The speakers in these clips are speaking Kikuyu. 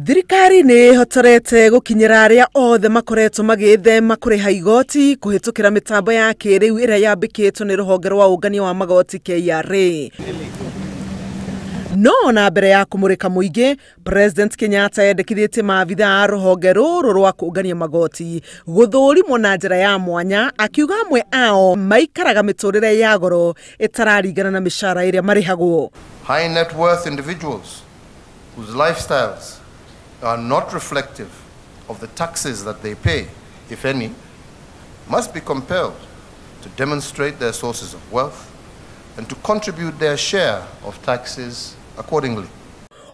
Thirikari nĩ ĩhotorete gũkinyĩra arĩa othe makoretwo magĩthema kũrĩha igoti kũhĩtũkĩra mĩtambo ya kĩrĩu ĩrĩa yambĩkĩtwo nĩ rũhonge rwa ũngania wa magoti KRA. No na mbere ya kũmũrĩka mũingĩ, President Kenyatta endekithĩtie maabitha a rũhonge rũrũ rwa kũngania magoti gũthũrimwo na njĩra ya mwanya, akiuga amwe ao maikaraga mĩtũrĩre ya goro ĩtararingana na mĩcara ĩrĩa marĩhagwo. High net worth individuals whose lifestyles are not reflective of the taxes that they pay, if any, must be compelled to demonstrate their sources of wealth and to contribute their share of taxes accordingly.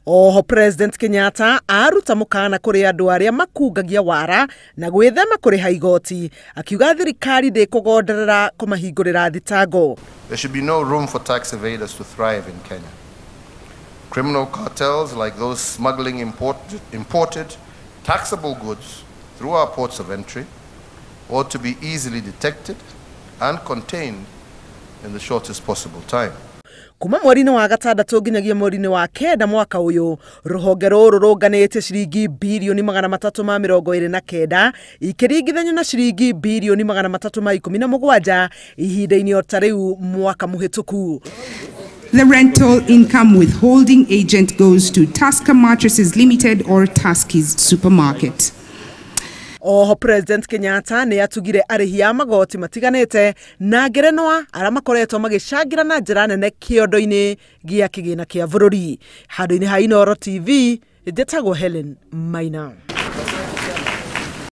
Oho President Kenyatta aruta mukana kuri andu aria makungagia wara na gwithema kuriha igoti, akiuga thirikari ndikugonderera kumahingurira thitango. There should be no room for tax evaders to thrive in Kenya. Criminal cartels like those smuggling imported taxable goods through our ports of entry ought to be easily detected and contained in the shortest possible time. Kuma mweri-inĩ wa gatandatũ nginyagia mweri-inĩ wa kenda mwaka ũyũ, rũhonge rũrũ rũnganĩtie ciringi birioni 329 ikĩringithanio na ciringi birioni 317 ihinda-inĩ o ta rĩu mwaka mũhĩtũku. The rental income withholding agent goes to Tusker Mattresses Limited or Tuskys Supermarket. Oho President Kenyatta nĩ atugire arĩhi a magoti matiganĩte na ngerenwa arĩa makoretwo magĩcangĩra na njĩra nene kĩondo-inĩ gĩa kĩgĩna kĩa bũrũri. Handũ-inĩ ha Inooro TV, njĩtagwo Helen Maina.